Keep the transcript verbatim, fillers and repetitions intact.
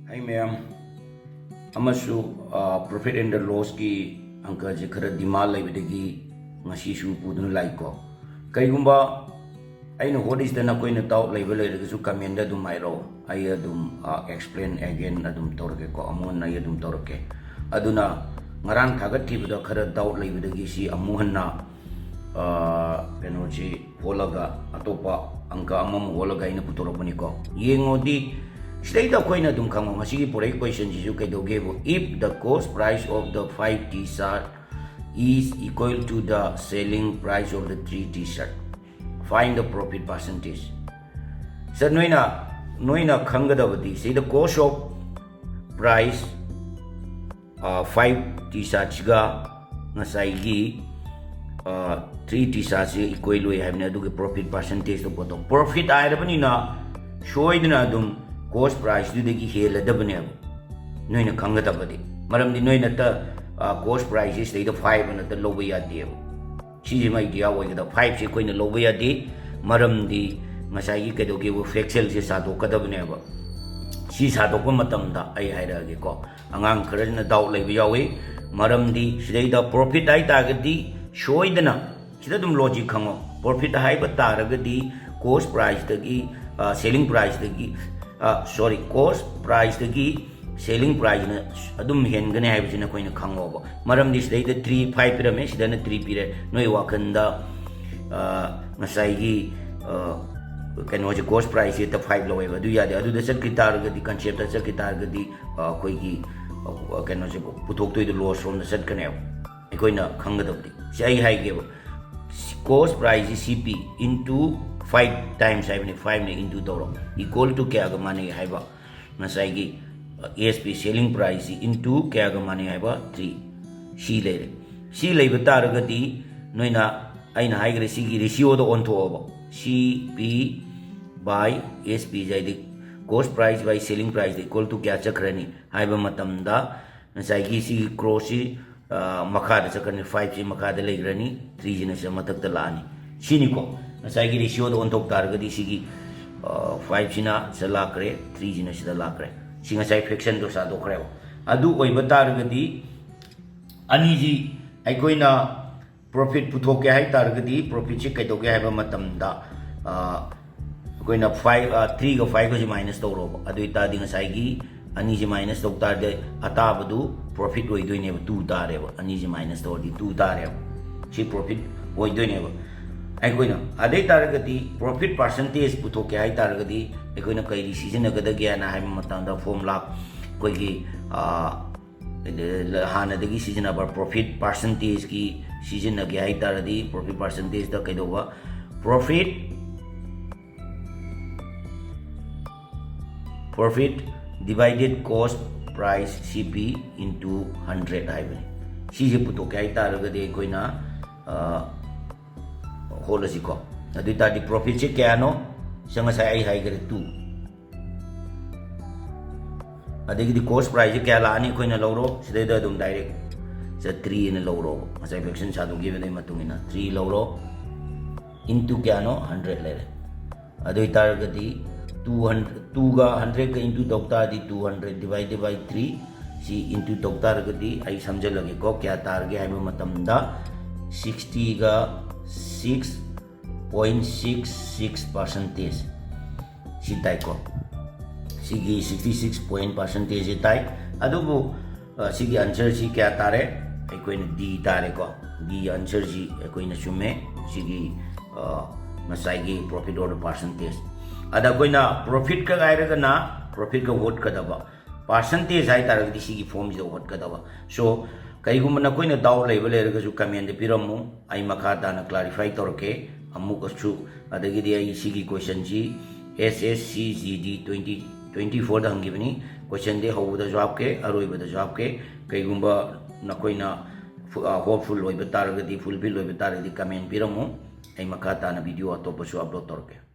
Hi ꯃꯌꯥꯝ, ꯑꯃꯁꯨ profit and lossꯀꯤ ꯑꯪꯀꯁꯦ ꯈꯔ demand ꯂꯩꯕꯗꯒꯤ ꯉꯁꯤꯁꯨ ꯄꯨꯗꯨꯅ ꯂꯥꯛꯏꯀꯣ꯫ ꯀꯩꯒꯨꯝꯕ ꯑꯩꯅ ꯍꯣꯠꯂꯤꯁꯤꯗ ꯅꯈꯣꯏꯅ doubt ꯂꯩꯕ ꯂꯩꯔꯒꯁꯨ commentꯇ ꯑꯗꯨꯝ ꯍꯥꯏꯔꯛꯑꯣ, ꯑꯩ ꯑꯗꯨꯝ explain again ꯑꯗꯨꯝ ꯇꯧꯔꯛꯀꯦꯀꯣ, ꯑꯃꯨꯛ ꯍꯟꯅ ꯑꯩ ꯑꯗꯨꯝ ꯇꯧꯔꯛꯀꯦ꯫ ꯑꯗꯨꯅ ꯉꯔꯥꯡ ꯊꯥꯒꯠꯈꯤꯕꯗ ꯈꯔ doubt ꯂꯩꯕꯗꯒꯤ ꯁꯤ ꯑꯃꯨꯛ ꯍꯟꯅ ꯀꯩꯅꯣꯁꯤ ꯍꯣꯠꯂꯒ ꯑꯇꯣꯞꯄ ꯑꯪꯀ ꯑꯃꯃꯨꯛ ꯍꯣꯠꯂꯒ ꯑꯩꯅ ꯄꯨꯊꯣꯔꯛꯄꯅꯤꯀꯣ꯫ ꯌꯦꯡꯉꯣꯗꯤ, ꯁꯤꯗꯩꯗ ꯑꯩꯈꯣꯏꯅ ꯑꯗꯨꯝ ꯈꯪꯉꯣ, ꯉꯁꯤꯒꯤ ꯄꯨꯔꯛꯏ questionꯁꯤꯁꯨ ꯀꯩꯗꯧꯒꯦꯕꯨ, if the cost price of the five T-shirt is equal to the selling price of the three T-shirt, find the profit percentage. Sir, ꯅꯣꯏꯅ ꯅꯣꯏꯅ ꯈꯪꯒꯗꯕꯗꯤ ꯁꯤꯗ cost of price five T-shirtꯁꯤꯒ ꯉꯁꯥꯏꯒꯤ three T-shirtꯁꯤ equal ꯑꯣꯏ ꯍꯥꯏꯕꯅꯤ꯫ ꯑꯗꯨꯒꯤ profit percentageꯇꯣ ꯄꯣꯠꯇꯣ profit ꯍꯥꯏꯔꯕꯅꯤꯅ ꯁꯣꯏꯗꯅ ꯑꯗꯨꯝ cost priceꯇꯨꯗꯒꯤ ꯍꯦꯜꯂꯗꯕꯅꯦꯕ꯫ ꯅꯣꯏꯅ ꯈꯪꯒꯗꯕꯗꯤ, ꯃꯔꯝꯗꯤ ꯅꯣꯏꯅ ꯇ cost priceꯁꯤ ꯁꯤꯗꯩꯗ five ꯑꯅ ꯇ ꯂꯧꯕ ꯌꯥꯗꯦꯕ꯫ ꯁꯤꯁꯤꯃ idea ꯑꯣꯏꯒꯗꯕ꯫ Fiveꯁꯤ ꯑꯩꯈꯣꯏꯅ ꯂꯧꯕ ꯌꯥꯗꯦ, ꯃꯔꯝꯗꯤ ꯉꯁꯥꯏꯒꯤ ꯀꯩꯗꯧꯒꯦꯕꯨ factualꯁꯦ ꯁꯥꯗꯣꯛꯀꯗꯕꯅꯦꯕ꯫ ꯁꯤ ꯁꯥꯗꯣꯛꯄ ꯃꯇꯝꯗ ꯑꯩ ꯍꯥꯏꯔꯛꯑꯒꯦꯀꯣ, ꯑꯉꯥꯡ ꯈꯔꯁꯤꯅ doubt ꯂꯩꯕ ꯌꯥꯎꯏ꯫ ꯃꯔꯝꯗꯤ ꯁꯤꯗꯩꯗ profit ꯍꯥꯏ ꯇꯥꯔꯒꯗꯤ ꯁꯣꯏꯗꯅ ꯁꯤꯗ ꯑꯗꯨꯝ logic ꯈꯪꯉꯣ, profit ꯍꯥꯏꯕ ꯇꯥꯔꯒꯗꯤ cost priceꯇꯒꯤ selling priceꯇꯒꯤ sorry cost priceꯇꯒꯤ selling priceꯅ ꯑꯗꯨꯝ ꯍꯦꯟꯒꯅꯤ ꯍꯥꯏꯕꯁꯤ ꯅꯈꯣꯏꯅ ꯈꯪꯉꯣꯕ꯫ ꯃꯔꯝꯗꯤ ꯁꯤꯗꯩꯗ three five ꯄꯤꯔꯝꯃꯦ, ꯁꯤꯗꯅ three ꯄꯤꯔꯦ꯫ ꯅꯣꯏ ꯋꯥꯈꯜꯗ ꯉꯁꯥꯏꯒꯤ ꯀꯩꯅꯣꯁꯦ cost priceꯁꯦ ꯍꯦꯛꯇ five ꯂꯧꯋꯦꯕ, ꯑꯗꯨ ꯌꯥꯗꯦ꯫ ꯑꯗꯨꯗ ꯆꯠꯈꯤ ꯇꯥꯔꯒꯗꯤ, conceptꯇ ꯆꯠꯈꯤ ꯇꯥꯔꯒꯗꯤ ꯑꯩꯈꯣꯏꯒꯤ ꯀꯩꯅꯣꯁꯦ ꯄꯨꯊꯣꯛꯇꯣꯏꯗꯣ loss ꯔꯣꯝꯗ ꯆꯠꯀꯅꯦꯕ꯫ ꯑꯩꯈꯣꯏꯅ ꯈꯪꯒꯗꯕꯗꯤ ꯁꯤ ꯑꯩ ꯍꯥꯏꯒꯦꯕ, cost priceꯁꯤ C P into five times ꯍꯥꯏꯕꯅꯤ, fiveꯅ into ꯇꯧꯔꯣ, equal to ꯀꯌꯥꯒ ꯃꯥꯟꯅꯩ ꯍꯥꯏꯕ, ꯉꯁꯥꯏꯒꯤ S P selling priceꯁꯤ into ꯀꯌꯥꯒ ꯃꯥꯟꯅꯩ ꯍꯥꯏꯕ three꯫ ꯁꯤ ꯂꯩꯔꯦ꯫ ꯁꯤ ꯂꯩꯕ ꯇꯥꯔꯒꯗꯤ ꯅꯣꯏꯅ ꯑꯩꯅ ꯍꯥꯏꯈ꯭ꯔꯦ, ꯁꯤꯒꯤ ratioꯗ ꯑꯣꯟꯊꯣꯛꯑꯣꯕ, C P by S P ꯍꯥꯏꯗꯤ cost price by selling priceꯗ equal to ꯀꯌꯥ ꯆꯠꯈ꯭ꯔꯅꯤ ꯍꯥꯏꯕ ꯃꯇꯝꯗ ꯉꯁꯥꯏꯒꯤ ꯁꯤꯒꯤ cost ꯁꯤ ꯃꯈꯥꯗ ꯆꯠꯈ꯭ꯔꯅꯤ, fiveꯁꯤ ꯃꯈꯥꯗ ꯂꯩꯈ꯭ꯔꯅꯤ, threeꯁꯤꯅ ꯁꯤꯗ ꯃꯊꯛꯇ ꯂꯥꯛꯑꯅꯤ꯫ ꯁꯤꯅꯤꯀꯣ ꯉꯁꯥꯏꯒꯤ ratioꯗ ꯑꯣꯟꯊꯣꯛ ꯇꯥꯔꯒꯗꯤ ꯁꯤꯒꯤ fiveꯁꯤꯅ ꯁꯤꯗ ꯂꯥꯛꯈ꯭ꯔꯦ, threeꯁꯤꯅ ꯁꯤꯗ ꯂꯥꯛꯈ꯭ꯔꯦ꯫ ꯁꯤ ꯉꯁꯥꯏ ꯐ꯭ꯔꯦꯛꯁꯟꯗꯣ ꯁꯥꯗꯣꯛꯈ꯭ꯔꯦꯕ꯫ ꯑꯗꯨ ꯑꯣꯏꯕ ꯇꯥꯔꯒꯗꯤ ꯑꯅꯤꯁꯤ ꯑꯩꯈꯣꯏꯅ ꯄ꯭ꯔꯣꯐꯤꯠ ꯄꯨꯊꯣꯛꯀꯦ ꯍꯥꯏ ꯇꯥꯔꯒꯗꯤ ꯄ꯭ꯔꯣꯐꯤꯠꯁꯤ ꯀꯩꯗꯧꯒꯦ ꯍꯥꯏꯕ ꯃꯇꯝꯗ ꯑꯩꯈꯣꯏꯅ ꯐꯥꯏꯚ ꯊ꯭ꯔꯤꯒ ꯐꯥꯏꯚꯀꯁꯤ ꯃꯥꯏꯅꯁ ꯇꯧꯔꯣꯕ꯫ ꯑꯗꯨ ꯑꯣꯏꯇꯥꯔꯗꯤ ꯉꯁꯥꯏꯒꯤ ꯑꯅꯤꯁꯤ ꯃꯥꯏꯅꯁ ꯇꯧ ꯇꯥꯔꯗꯤ ꯑꯇꯥꯕꯗꯨ ꯄ꯭ꯔꯣꯐꯤꯠ ꯑꯣꯏꯗꯣꯏꯅꯦꯕ, ꯇꯨ ꯇꯥꯔꯦꯕ꯫ ꯑꯅꯤꯁꯤ ꯃꯥꯏꯅꯁ ꯇꯧꯔꯗꯤ ꯇꯨ ꯇꯥꯔꯦꯕ꯫ ꯁꯤ ꯄ꯭ꯔꯣꯐꯤꯠ ꯑꯣꯏꯗꯣꯏꯅꯦꯕ꯫ ꯑꯩꯈꯣꯏꯅ ꯑꯗꯩ ꯇꯥꯔꯒꯗꯤ ꯄ꯭ꯔꯣꯐꯤꯠ ꯄꯥꯔꯁꯦꯟꯇꯦꯖ ꯄꯨꯊꯣꯛꯀꯦ ꯍꯥꯏ ꯇꯥꯔꯒꯗꯤ ꯑꯩꯈꯣꯏꯅ ꯀꯩ ꯁꯤꯖꯤꯟꯅꯒꯗꯒꯦꯅ ꯍꯥꯏꯕ ꯃꯇꯝꯗ ꯐꯣꯔꯃꯨꯂꯥ ꯑꯩꯈꯣꯏꯒꯤ ꯍꯥꯟꯅꯗꯒꯤ ꯁꯤꯖꯤꯟꯅꯕ ꯄ꯭ꯔꯣꯐꯤꯠ ꯄꯥꯔꯁꯦꯟꯇꯦꯖꯀꯤ ꯁꯤꯖꯤꯟꯅꯒꯦ ꯍꯥꯏ ꯇꯥꯔꯗꯤ ꯄ꯭ꯔꯣꯐꯤꯠ ꯄꯥꯔꯁꯦꯟꯇꯦꯖꯇ ꯀꯩꯗꯧꯕ, ꯄ꯭ꯔꯣꯐꯤꯠ ꯄ꯭ꯔꯣꯐꯤꯠ ꯗꯤꯚꯥꯏꯗꯦꯠ ꯀꯣꯁ ꯄ꯭ꯔꯥꯏꯁ ꯁꯤ ꯄꯤ ꯏꯟꯇꯨ ꯍꯟꯗ꯭ꯔꯦꯠ ꯍꯥꯏꯕꯅꯤ꯫ ꯁꯤꯁꯦ ꯄꯨꯊꯣꯛꯀꯦ ꯍꯥꯏ ꯇꯥꯔꯒꯗꯤ ꯑꯩꯈꯣꯏꯅ ꯍꯣꯠꯂꯁꯤꯀꯣ꯫ ꯑꯗꯨ ꯑꯣꯏ ꯇꯥꯔꯗꯤ ꯄ꯭ꯔꯣꯐꯤꯠꯁꯦ ꯀꯌꯥꯅꯣ? ꯁꯤ ꯉꯁꯥꯏ ꯑꯩ ꯍꯥꯏꯈ꯭ꯔꯦ, ꯇꯨ꯫ ꯑꯗꯒꯤꯗꯤ ꯀꯣꯁ ꯄ꯭ꯔꯥꯏꯁꯁꯦ ꯀꯌꯥ ꯂꯥꯛꯑꯅꯤ? ꯑꯩꯈꯣꯏꯅ ꯂꯧꯔꯣ, ꯁꯤꯗꯩꯗ ꯑꯗꯨꯝ ꯗꯥꯏꯔꯦꯛ ꯁꯦ ꯊ꯭ꯔꯤ ꯑꯅ ꯂꯧꯔꯣꯕ꯫ ꯉꯁꯥꯏ ꯐ꯭ꯔꯦꯛꯁꯟ ꯁꯥꯗꯣꯛꯈꯤꯕꯗꯨꯒꯤ ꯃꯇꯨꯡ ꯏꯟꯅ ꯊ꯭ꯔꯤ ꯂꯧꯔꯣ, ꯏꯟꯇꯨ ꯀꯌꯥꯅꯣ? ꯍꯟꯗ꯭ꯔꯦꯠ ꯂꯩꯔꯦ꯫ ꯑꯗꯨ ꯑꯣꯏ ꯇꯥꯔꯒꯗꯤ ꯇꯨ ꯍꯟꯗ꯭ꯔꯦꯠ, ꯇꯨꯒ ꯍꯟꯗ꯭ꯔꯦꯠꯀ ꯏꯟꯇꯨ ꯇꯧ ꯇꯥꯔꯗꯤ two hundred divided by three. ꯁꯤ ꯏꯟꯇꯨ ꯇꯧ ꯇꯥꯔꯒꯗꯤ ꯑꯩ ꯁꯝꯖꯜꯂꯒꯦꯀꯣ, ꯀꯌꯥ ꯇꯥꯔꯒꯦ ꯍꯥꯏꯕ ꯃꯇꯝꯗ ꯁꯤꯛꯁꯇꯤꯒ six point six six percentage ꯁꯤ ꯇꯥꯏꯀꯣ꯫ ꯁꯤꯒꯤ ꯁꯤꯛꯁꯇꯤ ꯁꯤꯛꯁ ꯄꯣꯏꯟ ꯄꯥꯔꯁꯦꯟꯇꯦꯖꯁꯤ ꯇꯥꯏ꯫ ꯑꯗꯨꯕꯨ ꯁꯤꯒꯤ ꯑꯟꯁꯔꯁꯤ ꯀꯌꯥ ꯇꯥꯔꯦ? ꯑꯩꯈꯣꯏꯅ ꯗꯤ ꯇꯥꯔꯦꯀꯣ꯫ ꯗꯤ ꯑꯟꯁꯔꯁꯤ ꯑꯩꯈꯣꯏꯅ ꯆꯨꯝꯃꯦ꯫ ꯁꯤꯒꯤ ꯉꯁꯥꯏꯒꯤ ꯄ꯭ꯔꯣꯐꯤꯠ ꯑꯣꯔ ꯄꯥꯔꯁꯦꯟꯇꯦꯖ꯫ ꯑꯗ ꯑꯩꯈꯣꯏꯅ ꯄ꯭ꯔꯣꯐꯤꯠꯀ ꯍꯥꯏꯔꯒꯅ ꯄ꯭ꯔꯣꯐꯤꯠꯀ ꯍꯣꯠꯀꯗꯕ, ꯄꯥꯔꯁꯦꯟꯇꯦꯖ ꯍꯥꯏ ꯇꯥꯔꯒꯗꯤ ꯁꯤꯒꯤ ꯐꯣꯝꯁꯤꯗ ꯍꯣꯠꯀꯗꯕ꯫ ꯁꯣ ꯀꯔꯤꯒꯨꯝꯕ ꯅꯈꯣꯏꯅ ꯗꯥꯎꯠ ꯂꯩꯕ ꯂꯩꯔꯒꯁꯨ ꯀꯃꯦꯟꯗ ꯄꯤꯔꯝꯃꯨ, ꯑꯩ ꯃꯈꯥ ꯇꯥꯅ ꯀ꯭ꯂꯥꯔꯤꯐꯥꯏ ꯇꯧꯔꯛꯀꯦ꯫ ꯑꯃꯨꯛꯀꯁꯨ ꯑꯗꯒꯤꯗꯤ ꯑꯩ ꯁꯤꯒꯤ ꯀꯣꯏꯁꯟꯁꯤ ꯑꯦꯁ ꯑꯦꯁ ꯁꯤ ꯖꯤ ꯗꯤ ꯇ꯭ꯋꯦꯟꯇꯤ ꯇ꯭ꯋꯦꯟꯇꯤ ꯐꯣꯔꯗ ꯍꯪꯈꯤꯕꯅꯤ꯫ ꯀꯣꯏꯁꯟꯗꯤ ꯍꯧꯕꯗꯁꯨ ꯍꯥꯞꯀꯦ, ꯑꯔꯣꯏꯕꯗꯁꯨ ꯍꯥꯞꯀꯦ꯫ ꯀꯩꯒꯨꯝꯕ ꯅꯈꯣꯏꯅ ꯍꯣꯞꯐꯨꯜ ꯑꯣꯏꯕ ꯇꯥꯔꯒꯗꯤ, ꯐꯨꯜꯐꯤꯜ ꯑꯣꯏꯕ ꯇꯥꯔꯒꯗꯤ ꯀꯃꯦꯟ ꯄꯤꯔꯝꯃꯨ꯫ ꯑꯩ ꯃꯈꯥ ꯇꯥꯅ ꯚꯤꯗꯤꯑꯣ ꯑꯇꯣꯞꯄꯁꯨ ꯑꯞꯂꯣꯗ ꯇꯧꯔꯛꯀꯦ꯫